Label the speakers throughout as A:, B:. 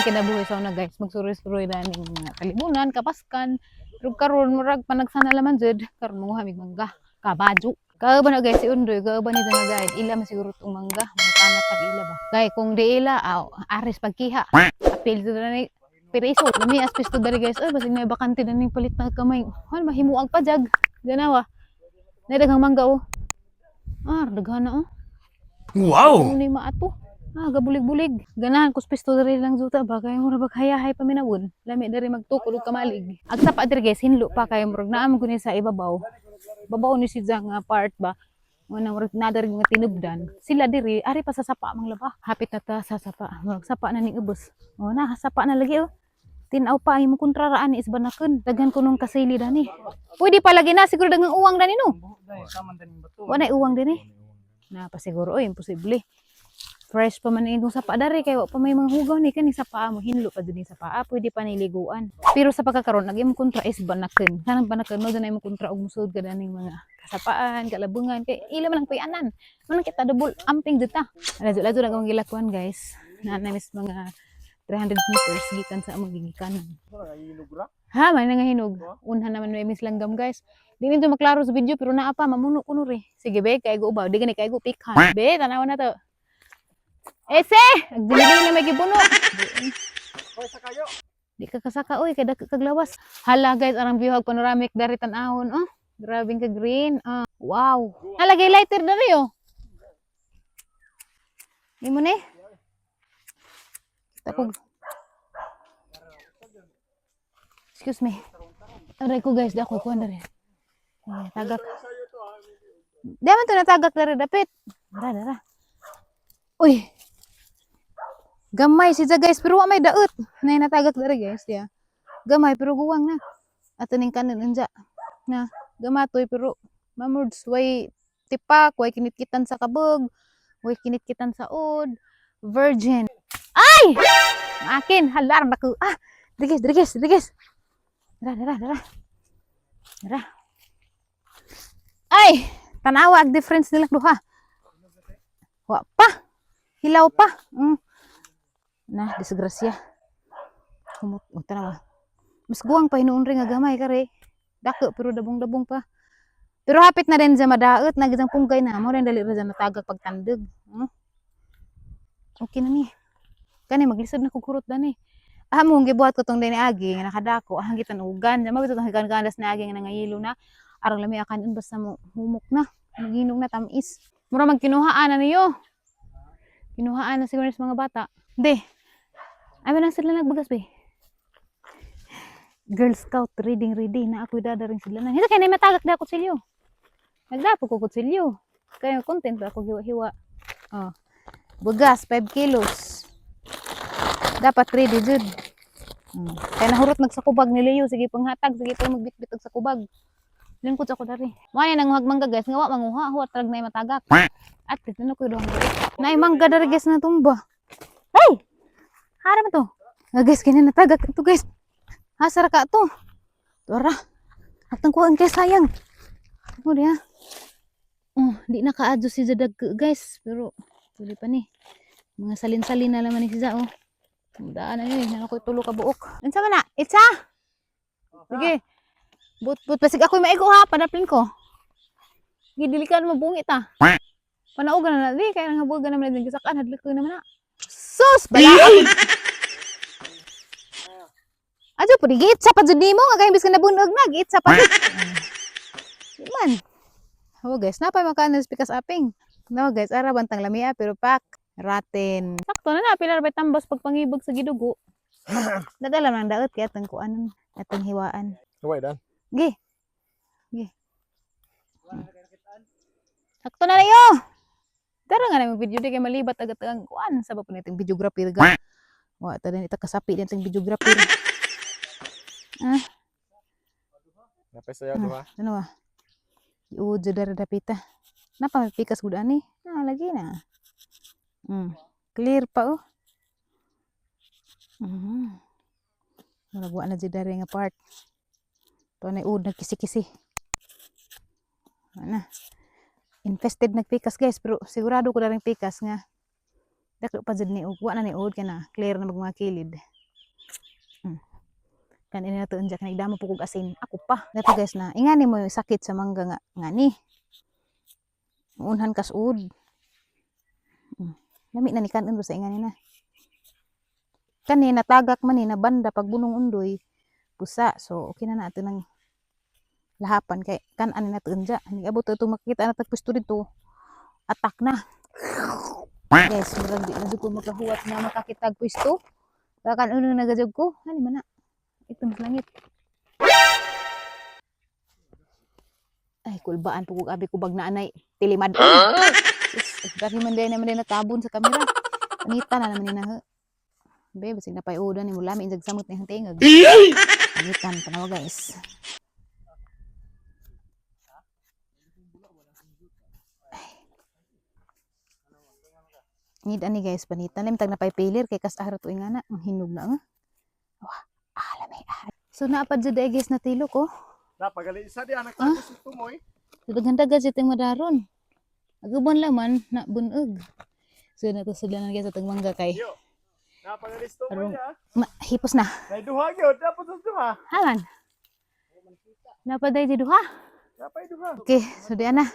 A: Ang kinabuhi sa una, guys, magsuroy-suroy na ning mga kalibunan, kapaskan. Pero karon murag panagsana laman jud, karon manguha mig mangga, kabadyo. Kauban na, guys, si Undoy, kauban ni nga guide, ila man siguro tong mangga, mga tag ila ba. Kay kung di ila, aw, aris pagkiha. Apil jud na ni Piriso, lami as pisto diri, guys. Oy, basig na bakante na ning palit na kamay. Hal mahimuag pa jag. Ganawa. Na daghang mangga oh. Ah, daghan na oh.
B: Wow!
A: Ano ni maato? Ah, gabulig-bulig. Ganahan ko pisto diri lang juta ba kay mura bag hayahay paminawon. Lami diri magtukod og kamalig. Ag sapa diri, guys, hinlo pa kay murag naa man guni sa ibabaw. Babaw ni siya nga part ba. Muna murag na diri nga tinubdan. Sila diri ari pa sa sapa manglaba. Hapit na ta sa sapa. Murag sapa na ning ubos. Oh na, sapa na lagi oh. Tinaw pa ay mo kontraraan ni isbanaken. Daghan ko nung kasili dani. Pwede pa lagi na siguro daghang uwang dani no. Wala uwang dinhi. Na pa siguro oy, imposible. Fresh pa man itong sapa dari kay wa pa may mga hugaw ni kani sa paa mo, hinlo pa dun sa paa, pwede pa niliguan. Pero sa pagkakaron ag imong kontra is banaken. Kanang banaken mo dunay imong kontra og musud ka daning mga kasapaan, kalabungan kay ila man ang puy-anan. Man kita double amping dita. Ladyo ladyo na akong gilakuan, guys. Na mis mga 300 meters gikan sa among gigikanan. Ha, may nga hinog. Unha naman may miss langgam, guys. Di nito maklaro sa video pero naa pa mamuno kuno re. Sige be, kay go ubaw, di gani kay go pikhan. Be, tanaw na to. Ese, agdili na may gibuno. Di ka kasaka oy, kay dako kaglawas. Hala guys, arang view hag panoramic dari tan-awon oh. Grabing ka green. Ah, wow. Nalagay lighter dari oh. Imo ni? Kita ko. Excuse me. Aray ko, guys, di ako kuan dari. Eh, tagak. Di man to natagak dari dapit. Dara, dara. Uy. Gamay siya, guys, pero wa may daot. Nay natagak dari, guys, diya. Gamay pero guwang na. Ato ning kanon unja. Na, gamatoy pero mamurds way tipak, way kinitkitan sa kabog, way kinitkitan sa ud. Virgin. Ay! Akin, halar na ko. Ah, diri, diri, diri. Dara, dara, dara. Dara. Ay, tanawa ang difference nilang duha. Wa pa. Hilaw pa. Na, disgrasya. Humot, oh, tanawa. Mas guwang pa hinuon rin nga gamay kare. Dako pero dabong-dabong pa. Pero hapit na din sa madaot, nagitang punggay na. Mo rin dali ra dyan natagak pagtandog. Okay na ni. Kani maglisod na kog kurot dani. Ah, mo gibuhat ko tong dini agi nga nakadako, ah gitanugan. Jama bitaw tong higan-ganas na agi nga nangayilo na. Arang lami akan basta mo humok na. Maginog na tamis. Mura magkinuhaan na niyo. Kinuhaan na siguro sa mga bata. Hindi. Ay, man sila nagbagas be. Girl Scout, reading, ready. Na ako dadaring sila na. Hindi kay na matagak na ako kutsilyo. Nagdapo ko kutsilyo. Kaya content ba ako hiwa-hiwa. Oh. Bugas, 5 kilos. Dapat ready jud. Kaya nahurot nagsakubag ni Leo. Sige panghatag, sige pang magbitbit og sakubag. Lingkod sa ko dari. Mo ni nanguhag mangga, guys, nga wa manguha, huwat rag na matagak. At dito na ko doon. Naay mangga dari, guys, na tumba. Hey! Hara man to. Nga guys, kini natagak ito, guys. Hasara ka to. Tuara. Atang kuhaan kay sayang. Ano diya? Oh, di na kaadyo si Jadag, guys, pero tuloy pa ni. Mga salin-salin na naman ni si oh. Daan na yun, na ako tulo ka buok. Unsa man na? Itsa! Sige. But but basig ako'y maigo ha, panaplin ko. Sige, dili ka na mabungit ah. Panaugan na na, di kaya nang habugan naman din gisakan, hadlok ko naman na. Sus, bala. Adyo po di giitsa pa jud nimo nga kay imbis ka nabunog na giitsa pa jud. Di man. Oh guys, napay makaan sa pikas aping. No guys, ara bantang lamia pero pak raten. Sakto na na pila ra bay tambas pagpangibog sa gidugo. Dadala lang daot kay atong kuanon, atong hiwaan.
B: Huwag dan.
A: Gi. Gi. Sakto na yo. Tara nga na video di kay malibat agad ang kuan sa ba po nitong videographer ga. Wa ta din ita kasapi din itong videographer. Ah,
B: Napay sayaw duha.
A: Ano ba? Iuod jud dara dapita. Napa may pikas gud ani. Ah, lagi na. Clear pa oh. Murag wa na jud dari nga part. To na uod nagkisi-kisi. Ana. Infested nagpikas, guys, pero sigurado ko daring pikas nga dako pa jud ni og wa na ni uod kana clear na mag mga kilid. Kan ini nato unja kanay damo pugog asin. Ako pa. Dato guys na ingani mo yung sakit sa mangga nga ngani. Unhan kasud. Lami na ni kanon sa ingani na. Kani natagak man ni na banda pag bunong undoy pusa. So okay na nato nang lahapan kay kan ani nato unja. Ni abot to makita na tagpusto dito. Atak na. Guys, murag di na jud ko makahuwat na makakitag pwesto. Kakan uno na gajud ko. Hani man na. Ito mas langit. Ay, kulbaan po kog abi kubag na anay. Tilimad. Sus, dahil man din naman din natabon sa kamera. Anita na naman ni na. Be, basig na payudan ni mulami injag samot ni tingag. Anitan tanawa guys. Ngid ani guys, panitan lim tag napay pilir kay kas ahra tuig nga na, ang hinog na nga. Wah, ah, lami ah. So naapad jud ay guys na tilok oh.
B: Napagali isa di anak
A: Ah?
B: ko tumoy.
A: So daghan-daghan jud ting madaron. Aguban laman na buneg. So na to sila na guys atong mangga kay
B: Yo. Napagali tumoy
A: Arong-
B: ya.
A: ma, hipos na.
B: Nay duha gyud, dapat sa duha.
A: Haman. Napaday di duha.
B: Napay duha.
A: Okay, so di ana.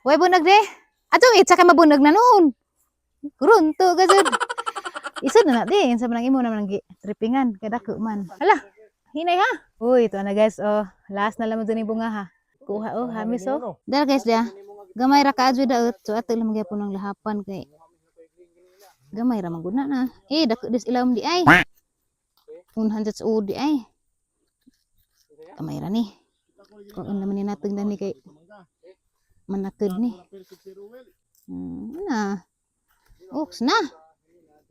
A: Way bunag de. Atong itsa kay mabunag na noon. Kurunto ka jud. Isod na na di, unsa man ang imo naman ang gi trippingan kay dako man. Hala, hinay ha. Uy, ito na guys oh. Last na lang mo dun yung bunga ha. Kuha oh, hamis oh. Dahil guys dia. Gamay ra ka adyo daot. So ato lang magyapon ang lahapan kay gamay ra man gud na na. Eh, dako dis ilawom di ay. 100 sa di ay. Gamay ra ni. Kuan naman ni natong dani kay manakad ni. Na. Oks na.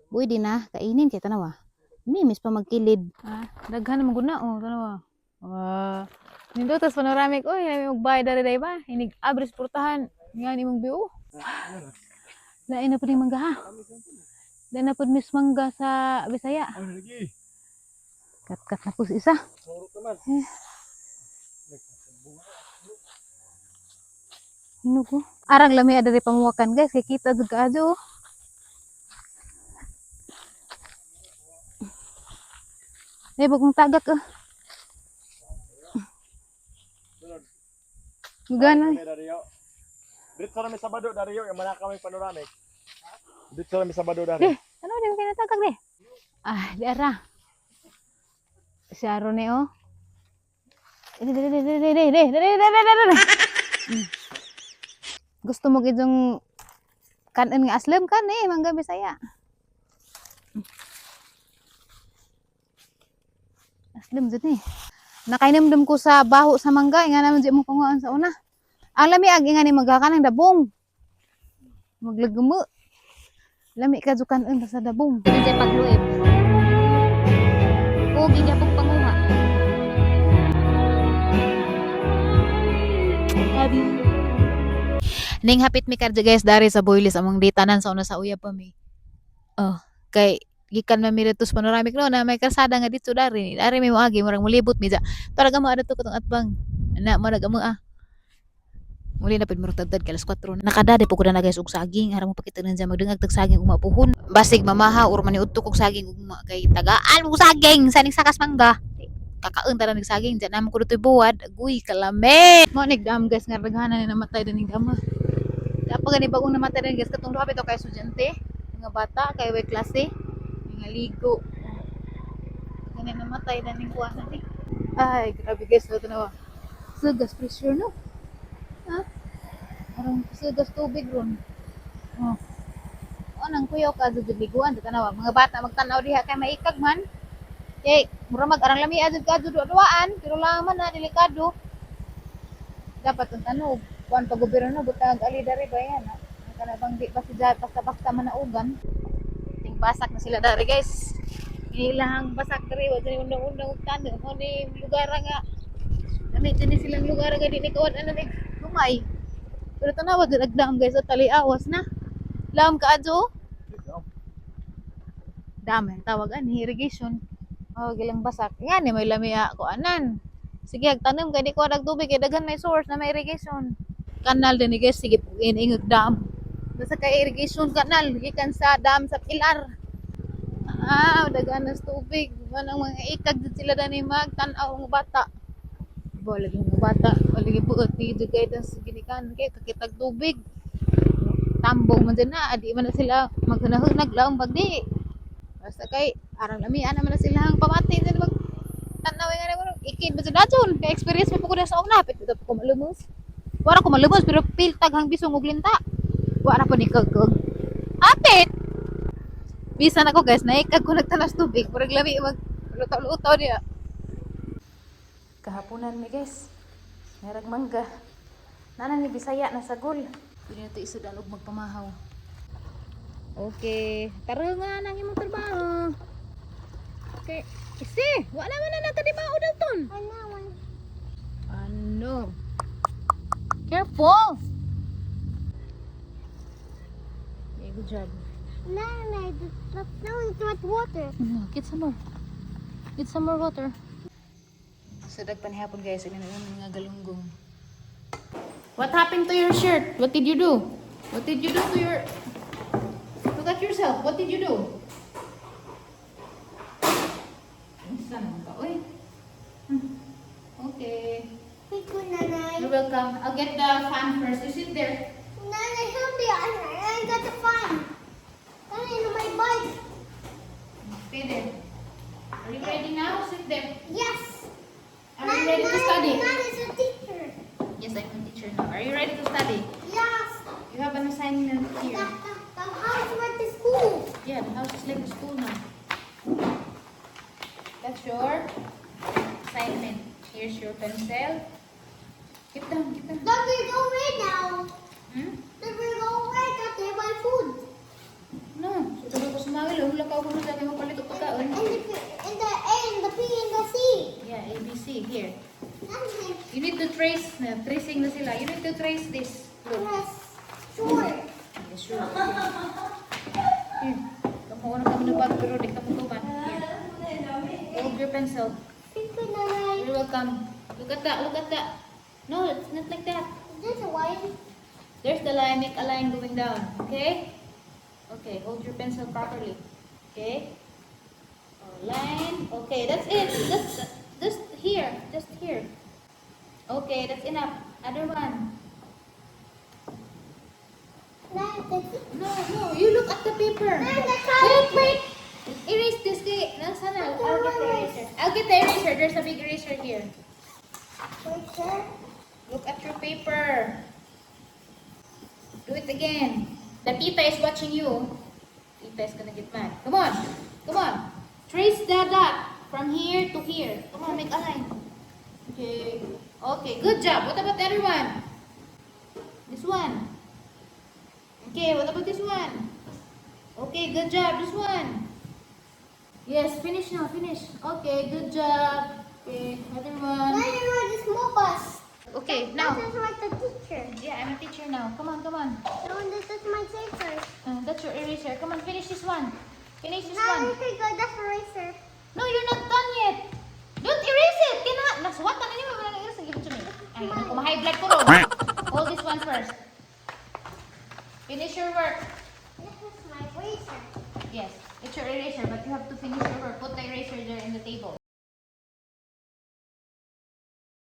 A: Pwede na kainin kay tanawa. Mimis pa magkilid. Ah, daghan naman gud na oh, tanawa. Wa. Nindutos panoramic oy, nami magbay dere day ba? Inig abris portahan. Nga ni mong biu. Lain na pud ni mangga ha. Lain na pud mis mangga sa Bisaya.
B: Ay lagi.
A: Kat-kat na po sa isa.
B: Surot naman.
A: Hinog ko. Arang lami ada di pamuwakan guys, kay kita jud kaadyo. Oh. Eh, bagong tagak ah. Gana.
B: Kami Dario. Dito ra mi Sabado Dario, yung manakaw yung panoramic. Dito ra mi Sabado Dario.
A: Eh, ano di mo kinatagak di? Ah, di ara. Si Aaron eh, oh. Di, di, di, di, di, di, di, di, di, di, di, di, di. Gusto mo gidong kanon nga aslam kan eh, mangga Bisaya. Aslam jud ni. Nakainamdam ko sa baho sa mangga, nga naman di mo panguan sa una. Ang lami ag nga ni magka ng dabong. Maglagamo. Lami ka jud kanon sa dabong.
C: Dili pagluib. O gigyapong panguha.
A: Ning hapit mi kadto guys dari sa Boyles among ditanan sa una sa uyab pa mi. Oh, kay gikan man mi didto sa panoramic no na may kalsada nga didto dari. Dari mi moagi murag molibot mi ja. Tara mo adto katong atbang. Na mo nag amo ah. Muli na pud murag tagtad kay alas 4. Nakadade po ko na guys og saging. Ara mo pakita na dyan magdungag tag saging ugma puhon. Basig mamaha or maniudto kog saging ugma kay tagaan mo saging sa ning sakas mangga. Kakaon tara nig saging diyan namo ko dito'y buwad. Agoy kalame. Mo nigdam guys nga daghanan ni namatay din ning dama. Dapat gani bagong namatay rin guys katong duha bitaw kay estudyante, mga bata kay way klase, mga ligo. Gani namatay na ning kuha ni. Ay, grabe guys, no tanawa. Sugas pressure no. Ha? Arong sugas tubig ron. Oh. O nang kuyaw ka jud liguan tanawa. Mga bata magtanaw diha kay maikag man. Kay mura mag arang lami adud ka jud duaan, pero lang man na delikado. Dapat ang tanog kuan pa gobyerno butang ali dari ba yan ah. Ang kanabang di ba si basta basta manaugan ting basak na sila dari guys, ilahang basak dari wa diri undang-undang ug tanom mo ni lugar nga dami din silang lugar nga di ni kawan ano ni humay pero tanawa jud agdam guys at tali-awas na lam ka adyo dam ang tawag ani irrigation. Oh, gilang basak nga ni may lami ako anan. Sige, agtanom kay di ko adag tubig kay daghan may source na may irrigation. Kanal din ni guys, sige po iningag dam. Basta kay irrigation kanal gikan sa dam sa Pilar. Ah, dagan na sa tubig. Manang mga ikag dyan sila dani magtan-aw ng bata. Ba, lagi mga bata. O lagi buot ni jud kay tas ginikan kay kakitag tubig. Tambong man dyan na, adi man na sila maghunahunag laong bagdi. Basta kay arang lamian naman na sila ang pamati dyan mag tanaw nga naman ikid ba dyan dajon kay experience mo po ko na sa una pit po ko malumos. Wala ko malumos pero piltag hang bisong og linta. Wala pa ni kagkag. Apit! Bisan ako, guys, naikag ko nagtalas tubig. Murag lami mag lutaw-lutaw niya. Kahaponan mi, guys. Merag mangga. Nana ni Bisaya na sagol. Pwede na ito isudan og magpamahaw. Okay. Tara nga nang imong trabaho. Okay. Isi, wala man na nagkadimao dalton.
D: Ano?
A: Ano? Careful! Okay, good job.
D: Nanay, that's now it's with water.
A: No, get some more. Get some more water. So, dagpan hapon, guys, ano na yung mga galunggong. What happened to your shirt? What did you do? What did you do to your... Look at yourself. What did you do? Saan naman ka? Uy. Okay.
D: Thank you, Nanay.
A: You're welcome. I'll get the fan first. You sit there.
D: Nanay, help me. I got the fan. Nanay, no, my bike.
A: Stay there. Are you ready now? Sit there.
D: Yes.
A: Are you ready to study?
D: Nanay's a teacher.
A: Yes, I'm a teacher now. Are you ready to study?
D: Yes.
A: You have an assignment
D: The,
A: here.
D: the house went to school.
A: Yeah, the house is like the school now. That's your assignment. Here's your pencil. Keep down, keep down.
D: Then we go away now.
A: Hmm?
D: Then we go away. Got to buy food.
A: No, so tuloy ko sumawil. Hula ka ako na mo palit og pagkaon.
D: And the A and the P and the C.
A: Yeah, A, B, C. Here.
D: Nanay,
A: You need to trace na. Tracing na sila. You need to trace this. Look.
D: yes. Sure.
A: Yeah, sure. Here. Kamuha na kami ng bag pero di ka mo tuman. Here. Hold your pencil.
D: Thank you, Nanay.
A: You're welcome. Look at that. Look at that. No, it's not like that.
D: There's a line.
A: There's the line. Make a line going down. Okay? Okay, hold your pencil properly. Okay? Oh, line. Okay, that's it. Just here. Just here. Okay, that's enough. Other one.
D: Nanay, that's it.
A: No, you look at the paper.
D: Nanay, that's how
A: Wait, wait. Erase this. Okay, nasa na? I'll get the eraser. I'll get the eraser. There's a big eraser here.
D: Right there.
A: Look at your paper. Do it again. The tita is watching you. Tita is gonna get mad. Come on. Come on. Trace the dot from here to here. Come on, make a line. Okay. Okay, good job. What about the other one? This one. Okay, what about this one? Okay, good job. This one. Yes, finish now, finish. Okay, good job. Okay, other one.
D: Nanay, you're the small bus.
A: Okay, now.
D: This is like the teacher.
A: Yeah, I'm a teacher now. Come on, come on.
D: No, this is my teacher.
A: That's your eraser. Come on, finish this one. Finish this
D: Now
A: one.
D: we can go that's eraser.
A: No, you're not done yet. Don't erase it. Cannot. Nasuwatan na niyo. Wala na erase. Give it to me. Ay, naku, ma-high blood ko ron. Hold this one first. Finish your work.
D: This is my eraser.
A: Yes, it's your eraser, but you have to finish your work. Put the eraser there in the table.